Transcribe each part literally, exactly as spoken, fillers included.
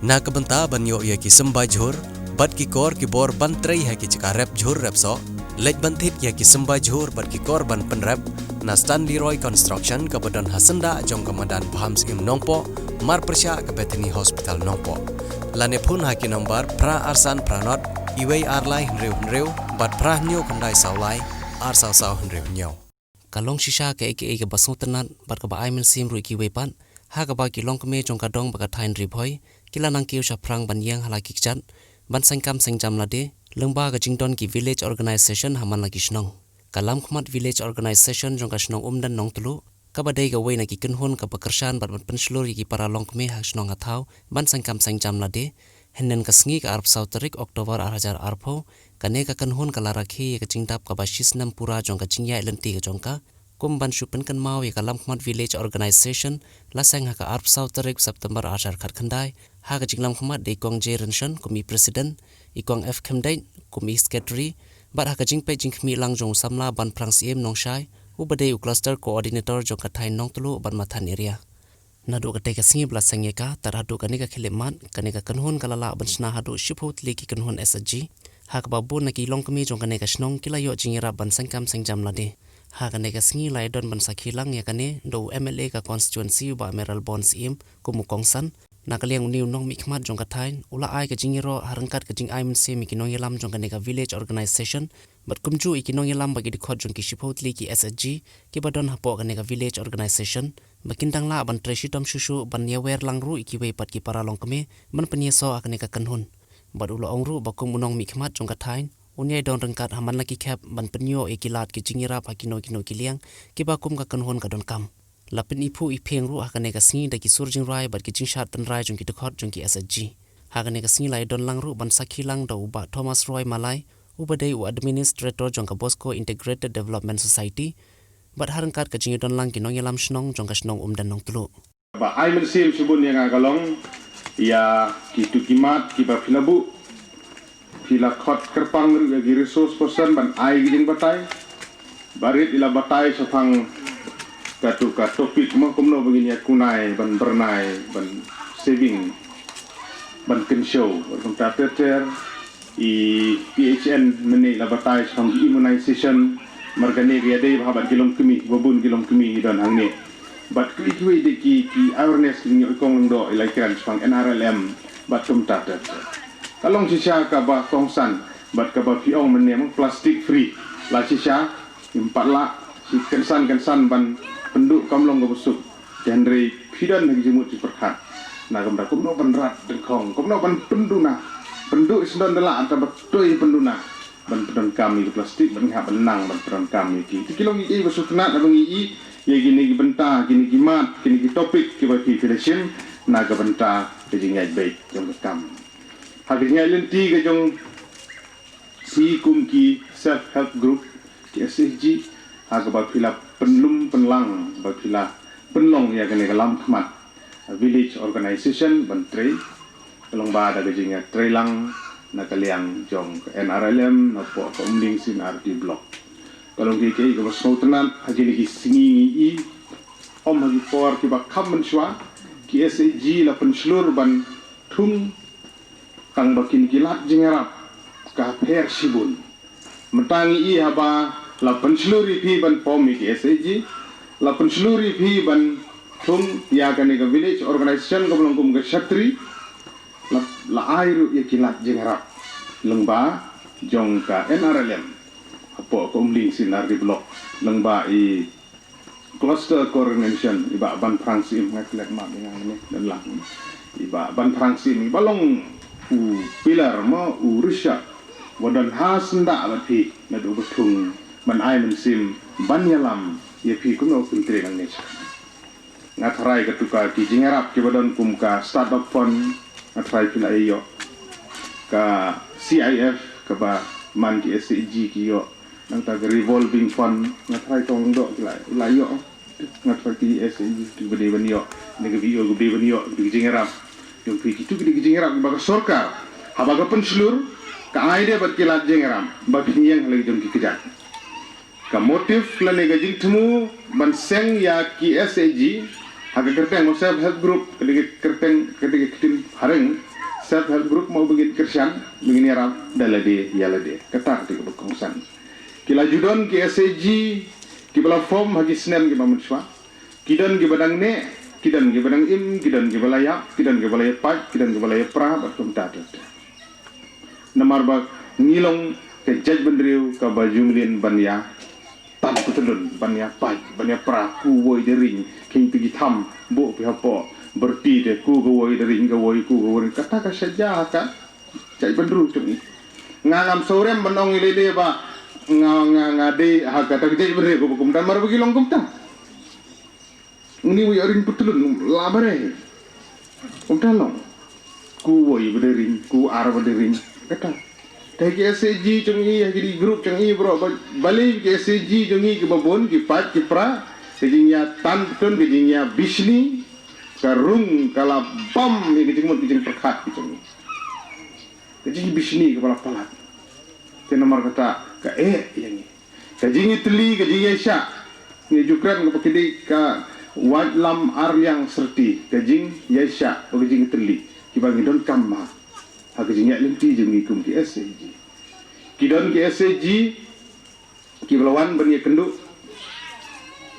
Na ka bynta ban ïoh ïa ki symbai jhur bad ki kor ki bor ban trei ha ki jaka rep jhur rep soh, leit ban thied ïa ki symbai jhur bad ki kor ban pynrep na Stanley Roy Construction kaba don ha syndah jong ka madan Bham Syiem Nongpoh, marpyrshah ka Bethany Hospital Nongpoh. Lane phone ha ki nombar phra ar san phra nod, iwei ar lai hynriew hynriew bad phra hynñiew khyndai saw lai, ar saw saw hynriew hynñiew. Ka long shisha kaei kaei kaba sngewtynnat bad kaba ai mynsiem ruh ïa kiwei pat, ha kaba ki longkmie jong ka dong bad ka thaiñ Ri Bhoi ki la nang kiew shaphrang ban ïeng ha la ki kjat ban seng kam seng jam lade lyngba ka jingdon ki village organisation ha man la ki shnong. Ka lamkhmat village organisation jong ka shnong Umden Nongtluh, kaba dei kawei na ki kynhun kaba kyrshan bad ban pynshlur ïa ki para longkmie ha shnong ha thaw ban seng kam seng jam lade, hynnin ka sngi ka arphew saw tarik October ar hajar arphew, kane ka kynhun ka la rakhe ïa ka jingdap kaba shisnem pura jong ka jingïaid lynti ka jong ka, kum ban shu pynkynmaw ïa ka lamkhmat village organisation, la seng ha ka arphew saw tarik September ar hajar khatkhyndai, ha ka jinglamkhmat da i Kong J Rynshon kum i president, i Kong F Khymdeit kum i secretary, bad ha ka jingpeit jingkhmih lang jong u samla Banphrang Syiem Nongshai, uba dei u cluster coordinator jong ka thaiñ Nongtluh bad Mathan area. Naduh katei ka sngi ba la seng ïa ka, tad haduh kane ka khyllipmat, kane ka kynhun ka la lah ban shna haduh shiphew tylli ki kynhun S H G, ha kaba bun na ki longkmie jong kane ka shnong ki la ïoh jingïarap ban seng kam seng jam lade. Ha kane ka sngi la ïadon ban sakhi lang ïa kane da u M L A ka constituency u Bah Mayralborn Syiem kum u kongsan. Na ka liang une u nongmihkhmat jong ka thaiñ u la ai ka jingïaroh ha ryngkat ka jingai mynsiem ïa ki nongïalam jong kane ka village organisation, bad kumjuh ïa ki nongïalam bad ki dkhot jong ki shiphew tylli ki S H G kiba don hapoh kane ka village organisation, ba kin dang lah ban trei shitom shuh shuh ban ïawer lang ruh ïa kiwei pat ki para longkmie ban pynïasoh ha kane ka kynhun. Bad u la ong ruh ba kum u nongmihkhmat jong ka thaiñ, un ïai don ryngkat ha man la ki khep ban pynïoh ïa ki lad ki jingïarap ha kino kino ki liang kiba kum ka kynhun ka donkam. La pyniphuh iphieng ruh ha kane ka sngi da ki sur jingrwai bad ki jingshad tynrai jong ki dkhot jong ki S H G. Ha kane ka sngi la ïadon lang ruh ban sakhi lang da u Bah Thomas Roy Malai, uba dei u administrator jong ka Bosco Integrated Development Society, bad ha ryngkat ka jingïadon lang ki nongïalam shnong jong ka shnong Umden Nongtluh. Ba ai mynsiem shibun ïa nga ka long ïa kitu ki mat kiba phi la buh, phi la khot kyrpang ruh ïa ki resource person ban ai ki jingbatai. Barit i la batai shaphang katu ka topic mo kumno ba ngin ïa kunai ban byrnai ban saving ban kynshew. Bad kumta ter ter i P H N mynne i la batai shaphang ki immunization, mar kane ka ïadei bha bad ki longkmie, ba bun ki longkmie ngi don hangne. Bad kiwei kiwei de ki, ki awareness ki ngi ïoh i kong Lyngdoh i la kren shaphang N R L M bad kumta ter ter. Ka long shisha kaba kongsan bad kaba phi ong mynne mo plastic free la shisha, ym pat lah shi kynsan kynsan ban pynduh kam long kaba suk. Te hynrei phi don ha ki jingmut jingpyrkhat na ka bynta kumno ban rat dyngkhong, kumno ban pynduna, pynduh i syndon da lah, ynda ba toi pynduna ban pyndonkam ïa ki plastik, ban hap ban nang ban pyndonkam ïa ki. Te ki long ïa ki ba sngewtynnat haba ngi i ïa kine ki bynta, kine ki mat, kine ki topic kiba phi, phi la shim na ka bynta ka jingïaid beit jong ka kam. Ha ka jingïaid lynti ka jong phi kum ki self help group, ki S H G, ha kaba phi la pynlum pynlang ba phi la pynlong ïa kane ka lamkhmat village organisation ban trei ka long ba da ka jingïatreilang na ka liang jong ka N R L M napoh ka Umling C and R D block. Ka long kiei kiei kaba sngewtynnat ha kine ki sngi ngi i ym ha ki por kiba kham mynshuwa ki S H G la pynshlur ban thung tang ba kine ki lad jingïarap ka pher shibun. Mynta ngi i haba la pynshlur ïa phi ban pom ïa ki S H G, la pynshlur ïa phi ban thung ïa kane ka village organisation kaba long kum ka shatri, la, la ai ruh ïa ki lad jingïarap lyngba jong ka N R L M hapoh ka Umling C and R D block, lyngba i cluster coordination i Bah Banphrang Syiem, nga klet map ïa nga ne don lang. I Bah Banphrang Syiem i ba long u pillar mo u rishap ba don ha syndah bad phi naduh ba thung ban ai mynsiem ban ïalam ïa phi kumno phin trei nangne. Nga tharai katu ka ki jingïarap kiba don kum ka start up fund, nga tharai phi la ïoh. Ka C I F kaba man ki S H G ki ïoh. Nangta ka revolving fund, nga tharai kong Lyngdoh ki la, la ïoh. Nga tharai ki S H G ki ba dei ban ïoh. Ni ka V O ka ba dei ban ïoh, ki jingïarap. Jong phi kitu ki jingïarap ba ka sorkar haba ka pynshlur, ka ai de bad ki lad jingïarap ba phin ïeng ha la ki jong ki kjat. Ka motive lane ka jingthmu ban seng ïa ki S H G ha ka kyrteng mo self help group, ka dei ka kyrteng, ka dei ka ktien phareng, Self help group mo ba ngin kyrshan, ba ngin ïarap da lade ïa lade. Kata ka dei kaba kongsan. Ki la ju don ki S H G kiba la form ha ki snem kiba mynshuwa. Ki don kiba dang neh, ki don kiba dang im, ki don kiba la ïap, ki don kiba la ïapait, ki don kiba la ïapra, bad kumta ter ter. Namar ba ngi long ka jaitbynriew kaba ju mlien ban ïa tan pytlun, ban ïapait, ban ïapra, ku woi da ring, khing phi ki tham, buh phi hapoh, byrti te, ku ka woi da ring, ka woi, ku ka woi, kata ka sha jia ha ka jaitbynriew jong ngi. Nga ngam sngewrem ban ong ïa lade ba nga, nga, nga dei ha kata ka jaitbynriew kaba kumta, namar ba ki long kumta. Ngi wei ring pytlun la bare. Kumta long. Ku woi ba da ring, ku ar ba da ring. Kata. Te ki S H G jong ngi, ha ki group jong ngi bro, ba, balei ki S H G jong ngi kiba bun, ki pait, ki pra, ka jingïa tan pytlun, ka jingïa bishni, ka rung, ka la bam, ïa ka jingmut, ka jingpyrkhat ki jong ngi. Ka jingbishni kaba la palat. Te namar kata, ka eh ïa ngi. Ka jingïatylli, ka jingïaishah. Ngi ju kren kaba ki dei ka waitlam arliang syrti. Ka jingïaishah, bad ka jingïatylli. Kiba ngi donkam ma. Ha ka jingïaid lynti jong ngi kum ki S H G. Ki don ki S H G kiba la wan ban ïakynduh.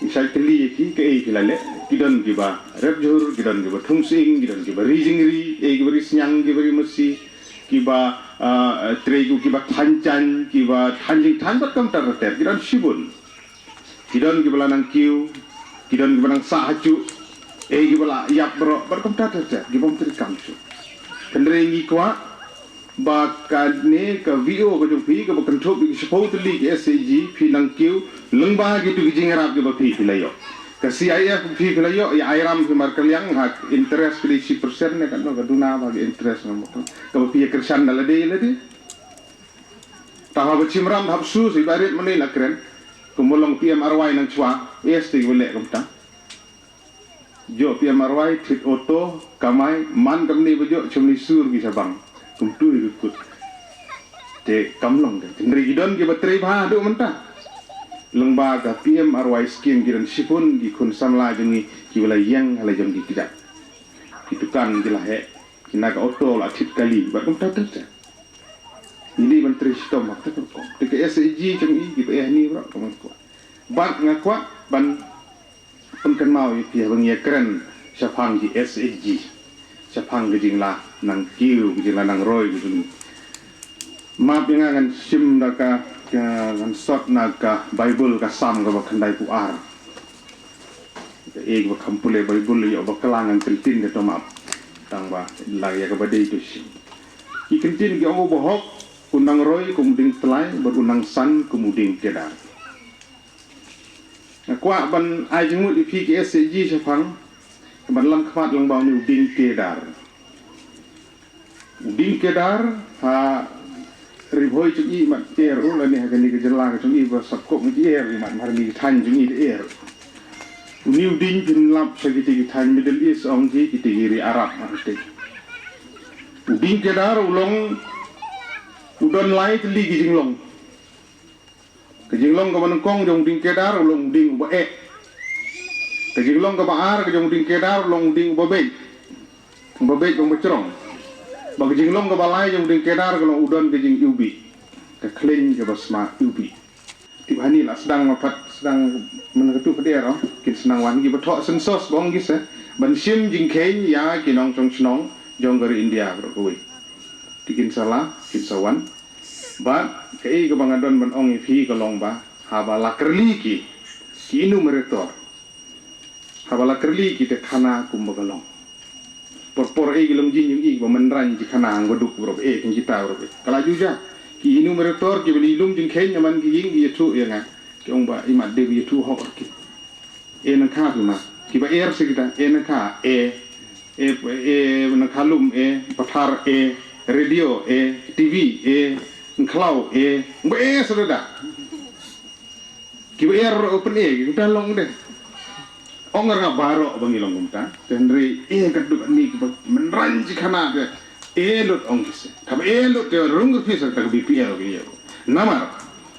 Ngi shait kylli ïa ki, kaei ki la leh. Ki don kiba rep jhur, ki don kiba thung sying, ki don kiba ri jingri, eh, kiba ri sniang, kiba ri masi, kiba, ah, trei, kiba thaiñ jaiñ, kiba thaiñ jingthaiñ, bad kumta ter ter. Ki don shibun. Ki don kiba la nang kiew, ki don kiba nang sah hajuh, eh, kiba la ïap baroh, bad kumta ter ter, kibym trei kam shuh. Hynrei ngi kwah ba kane ka V O ka jong phi kaba kynthup ïa ki shiphew tylli ki S H G, phi nang kiew lyngba kito ki jingïarap kiba phi, phi la ïoh. Ka C I F phi, phi la ïoh, ïa Airam phi markylliang ha interest ka dei shi percent ne katno, ka duna ba ka interest, kaba phi ïa kyrshan da lade lade. Te haba shim ram hap su, sa iba rit mynne la kren. Kumba long P M R Y nang shuwa, eh, ïa stad kiba leh kumta. Jooh P M R Y, thied auto, kamai, man kamne ba jooh, shim ni sur ki sha bank. Kumtu hi ka kut. Te kam long te. Hynrei ki don kiba trei bha haduh mynta. Lyngba ka P M R Y scheme ki don shibun ki khun samla jong ngi kiba la ïeng ha la jong ki kjat. Ki dukan ki la heh, kine ka auto la thied kali, bad kumta ter ter. Ngi dei ban trei shitom ha kata ka rukom. Te ka S H G jong ngi kiba eh ni bro, kumta. Bad nga kwah ban pynkynmaw ïa phi haba ngi ïakren shaphang ki S H G, shaphang ka jingla nang kiew, ka jingla nang roi, ka jing. Map ïa nga, ngan shim da ka, ka, ngan sot na ka Baibl, ka Salm kaba khyndaiphew ar. Ka, eh, kaba kham pule Baibl, ïoh ba klang, ngan kyntien ka, to map. Tang ba la ïa kaba dei to shim. Ki kyntien ki ong, u bahok u nang roi kum u dieng tyllai, bad u nang san kum u dieng kedar. Nga kwah ban ai jingmut ïa phi ki S H G shaphang, ban lam khmat lyngba une u dieng kedar. U dieng kedar, ha Ri Bhoi jong ngi imat er u, lane ha kane ka jylla ka jong ngi ba sap kop ngi er, imat mar ngi thaiñ jong ngi da er. Une u dieng phin lap sha kite ki thaiñ Middle East ong ki, kite ki ri Arab mar kite. U dieng kedar u long, u don lai tylli ki jinglong. Ka jinglong kaba nyngkong jong u dieng kedar u long u dieng uba eh. Ka jinglong kaba ar ka jong u dieng kedar u long u dieng uba beit. Uba beit bad uba chrong. Bad ka jinglong kaba lai jong u dieng kedar ka long u don ka jingiwbih. Ka khleiñ kaba sma iwbih. Tip hani la sdang ma phat sdang man katu phat er, oh. Kin sdang wan kiba thoh census ba ong ki se. Ban shim jingkheiñ ïa ki nongshong shnong jong ka ri India baroh kawei. Te kin sa la, kin sa wan. Bad kaei kaba nga don ban ong ïa phi ka long ba haba la kyrli ki, ki enumerator. Haba la kyrli ki te khana kumba ka long. Por por ei ki long jing jong i ba mynrang ki khana hangba duk baroh eh, kin kita baroh eh. Ka la ju ja. Ki enumerator kiba lum jingkheiñ na man ki ïing ki ïathuh ïa nga. Ki ong ba imat dei ba ïathuh hok ki. E nangkha phi ma. Kiba er sa kita, e nangkha, e, e, e nangkha lum, e pathar, e radio, e T V, e ngkhlaw, e, ba e sa da. Kiba er open e, kita long de. Ong nga baroh ba ngi long kumta. Te hynrei e ka duk ni kiba mynrang ki khana de. E lut ong ki se. Kaba e lut te rung phi sa ka B P L ki ïa. Namar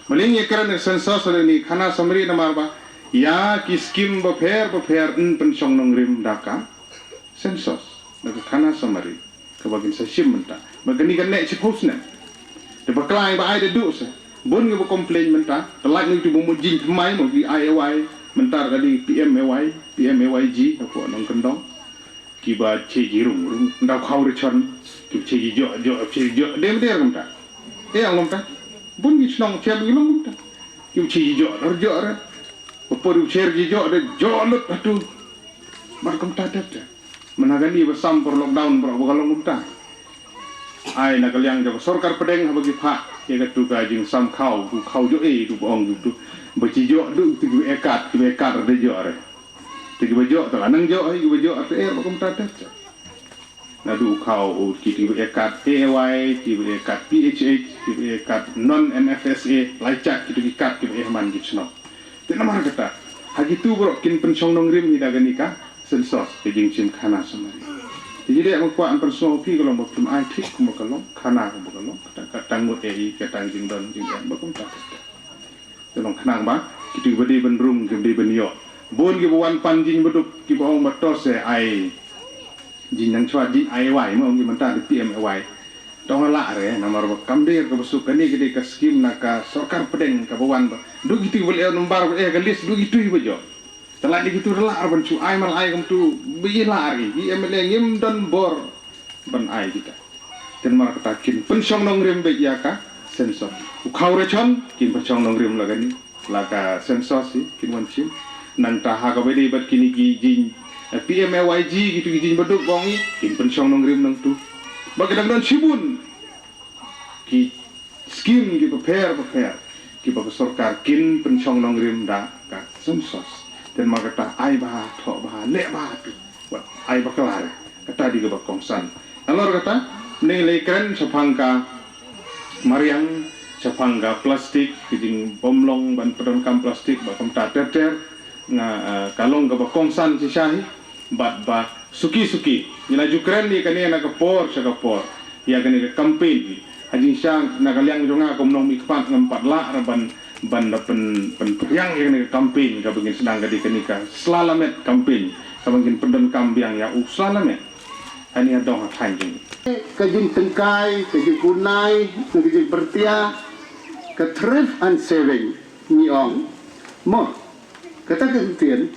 Maleng ïa kren ïa census lane khana summary namar ba ïa ki skim bapher bapher yn pynshong nongrim da ka census, da ka khana summary. Kaba kin sa shim mynta. Ba kane kan neh shiphew snem. Te ba khlaiñ ba ai da duh sa. Bun kiba complain mynta. Te lait ngi tu ba mut jingthymmai mo ki I A Y. Mynta ka dei P M A Y, P M A Y G, hapoh Nongkyndong. Kiba che ji rung rung. Ndaw khaw re chon. Kiba che ji joh joh, che ji joh. Dem der mynta. Eh, ang mynta. Bun ki chnong che ba ngi long mynta. Kiba che ji joh, dor joh re. Ba por u che ji joh, de joh lut hatu. Mar kumta tep te. Mynta kane ba sam por lockdown por ba ka long kumta. Ai na ka liang jong ka sorkar pdeng haba ki phah ïa katu ka jingsam khaw, tu khaw joh eh, tu ba ong tu. Ba chi joh tu, tu ki ekat, ki ekat re joh re. Tu ki ba joh tu la nang joh, ki ba joh tu eh ba kumta te. Na tu khaw u ki tu ekat A Y, ki ekat P H H, ki ekat non N F S A, lai chat ki tu ki kat ki eh man ki chnong. Te namar kata, ha kitu baroh kin pynshong nongrim hi da kane ka census, ka jingshim khana samari. Te jide ma kwah pynshong phi ka long ba phi ai thik kumba ka long, khana kumba ka long, kata ka tang ngut ei, ka tang jingdon jingem ba kumta kata. Te long khnang ba kitu ba dei ban rung, kiba dei ban ïoh. Bun kiba wan pan jingbadup, kiba ong ba to se ai jing nang chwa jing I A Y, ma ong ki mynta da P M A Y. Tong la re, namar ba kam dei kaba suk, kane ka dei ka skim na ka sorkar pdeng kaba wan ba. Duk kitu ba leh number ba eh ka list duk kitu ba joh. Te la dei kitu la re ban chu ai mal ai kam tu ba i la re. I M L A ngim don bor ban ai kita. Te namar kata kin pynshong nongrim beit ïa ka census. U khaw re chon kin pynshong nongrim la kane. La ka census hi kin wan shim. Nangta ha kaba dei bad kine ki jing, eh, P M A Y G kitu ki jingbadup ba ong hi kin pynshong nongrim nangtu. Ba ka dang don shibun ki skim kiba pher ba pher kiba ka sorkar kin pynshong nongrim da ka census. Te namar kata ai bha, thoh bha, leh bha tu. Wat ai bakla re. Kata dei kaba kongsan. Nalor kata, mynne lei kren shaphang ka mariang, shaphang ka plastik, ki jingbym long ban pyndonkam plastik ba kumta ter ter, nga, eh, ka long kaba kongsan shisha hi, bad ba suki suki. Ngi la ju kren ïa kane na ka por sha ka por. Ïa kane ka campaign. Ha jingshisha na ka liang jong nga kum nongmihkhmat ngam pat lah re ban ban da pyn, pynphriang ïa kane ka campaign kaba ngin sdang ka dei kane ka Slalamet campaign kaba ngin pyndonkam biang ïa u Slalamet. Ani ha dong ha thaiñ jong ngi. Ka jingtyngkai, ka jingkunai, ka jingpyrtia, ka thrift and saving ngi ong. Mo, kata ka ktien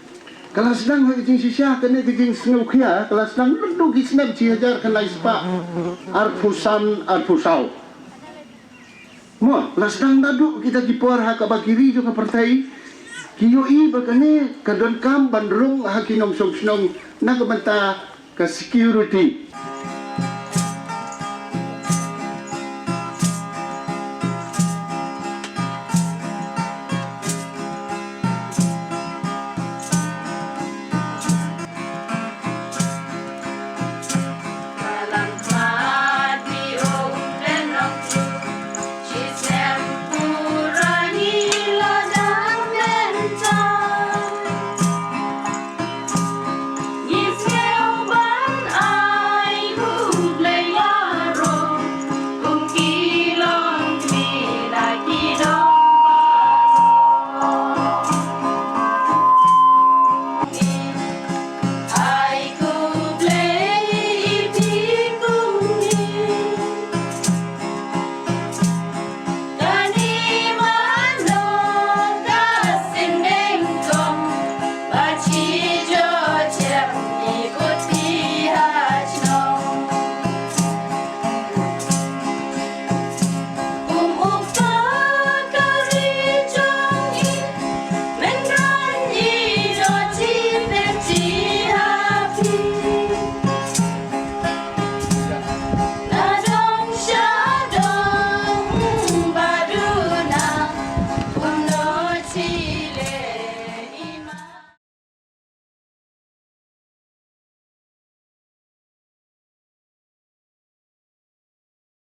ka la sdang ha ka jingshisha, kane ka jingsngewkhia ka la sdang naduh ki snem shi hajar khyndai spah arphew san arphew saw. Mo, la sdang naduh kita ki por ha kaba ki ri jong ka pyrthei ki ïohi ba kane ka donkam ban rung ha ki nongshong shnong na ka bynta ka security.